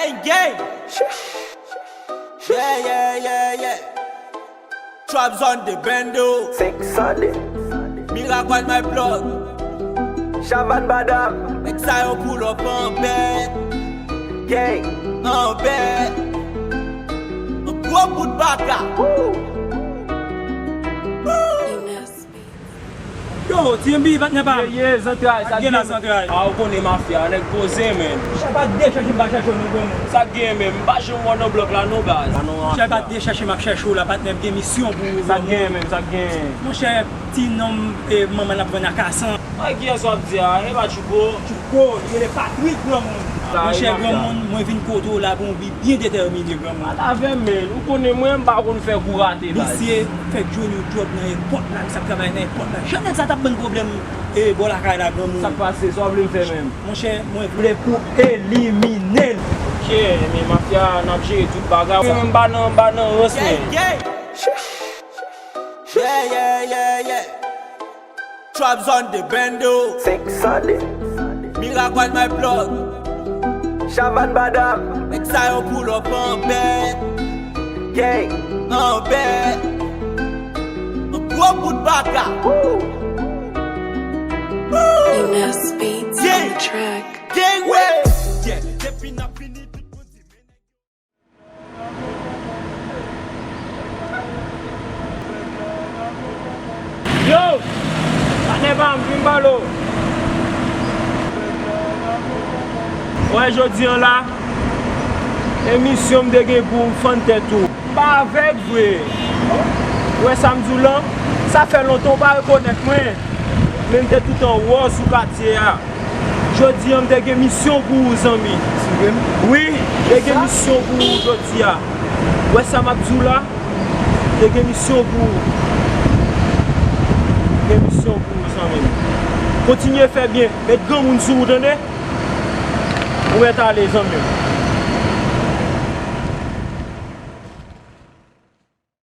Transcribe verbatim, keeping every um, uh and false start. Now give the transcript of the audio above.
Gang, gang. Yeah, yeah, yeah, yeah. Trap zone de bendo. Senk san de. Miracle my plug. Chavan Badam. Nèg sa yo pull up an bèt. Gang. An bèt. An gwo bout baka. Woo. Woo. Yo, T M B, patnè pa m. Ye, ye, zantray, sa gen la, zantray. A, ou konnen mafya, nèg poze, men. Chè pa t de chèche m pa chèche w non, granmoun. Sa gen, men, m pa janm wè w nan blòk la non, baz. Chè pa t de chèche m ap chèche w la, patnè, m gen misyon pou ou, granmoun. Sa gen, men, sa gen. Monchè, ti nonm, e, manman l ap vann akasan. Ay, kiyès w ap di a? E pa Tchouko? Tchouko, li rele Patrick, granmoun. Monchè, granmoun, mwen vin kote w la pou yon bi byen detèmine, granmoun. Al avè m, men. Ou konnen mwen, m pa konn fè kou rate, baz. Misye fèk jwenn yon djòb nan èpòt la, misye ap travay nan èpòt la. Jan nèg sa t ap ban n pwoblèm, e, bò lakay la, granmoun. Sa k pase? Sa w vle m fè menm? Monchè, mwen vle pou elimine l. Ok, men mafya, n ap jere tout bagay. Mwen menm, m pa nan, m pa nan rans, men. Yeah, yeah, yeah, yeah. Trap zone de bendo. Senk san de. Miracle my plug. Chavan Badam. Nèg sa yo pull up an bèt. Gang. An bèt. An gwo bout baka. Woo. Woo. Ines Beats on the track. Gang, wè. Yeah, depi n ap vini, tout moun di, men nèg Yo! Patnè pa m, vin pale w. Wè, jodi an la, emisyon m te gen pou m fann tèt ou. M pa avèg vre. Ou wè sa m di w lan? Sa fè lontan w pa rekonèt mwen. Men m te tout an wòz sou katye a. Jodi an, m te gen misyon pou ou, zanmi. Sou game? Wi, m te gen misyon pou ou jodi a. Wè sa m ap di w la? M te gen misyon pou ou. M gen misyon pou ou, zanmi m. Kontinye fè byen. Met granmoun sou ou, tande? Ou mèt ale, zanmi m.